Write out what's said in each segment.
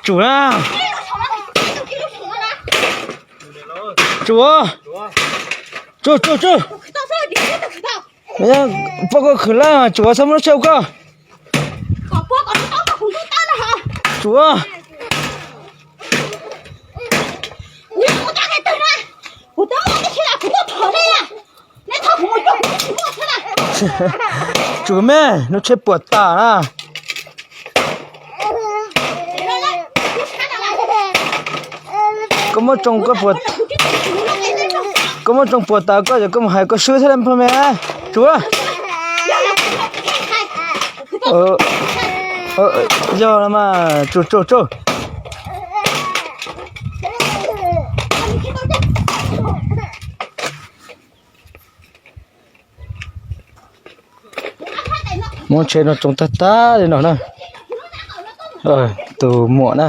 Tsum na. Tsum. Tsum, tsum, tsum. Poj koj khwv lawm, tsum, txhob muab lub tsheb ua koj. Tsum. Tsum me, lub tsheb puas tas na. Koj muab tsoo, koj muab tsoo puas tas koj, koj mus hais koj swb thiab laj phoj me. Tsum. Yog los mas, tsum, tsum, tsum. Muab tsheb no tsoo tag tag li no na. Tus muam na,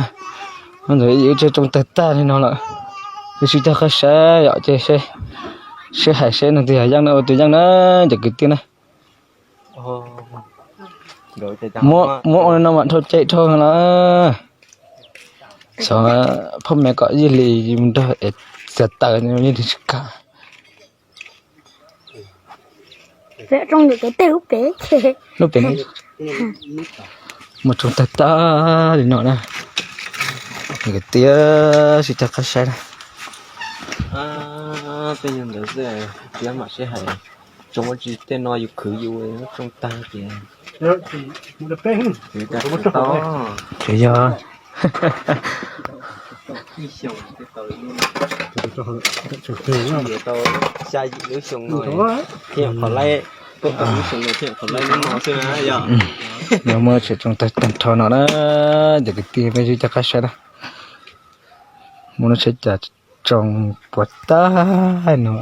ntawd ib tsheb tsoo tag tag li no lawm. Wb sib cog qab saib yom, ces seb hais seb nws tus yog yeej na, ua tus yeej na, cov kwv tij na. Muab ua li no mam dhau cem dhau na. Xyov phoj me kom ib yig li mus nrog es txiav taws yeej li tsis kam. Lub pem, muab tsoo tag tag li no na. Kwv tij sib cog qab saib na. Tej yog ntawd xwb, tias mam seb hais, tsoo ua tsis tej no yus khwv yus tsoo tag ces tsis tau. Ces yog tau xya yim lub xyoo no thiaj qhov laib, lub xyoo no thiaj qhov laib lub no xwb na yog. Muab tsheb tsoo tag tag nrho no na, cov kwv tij peb sib cog qab saib na. Muab lub tsheb cas tsoo puas tas no.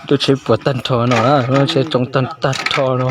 Lub tsheb puas tag nrho no, lub tsheb tsoo tag tag nrho no.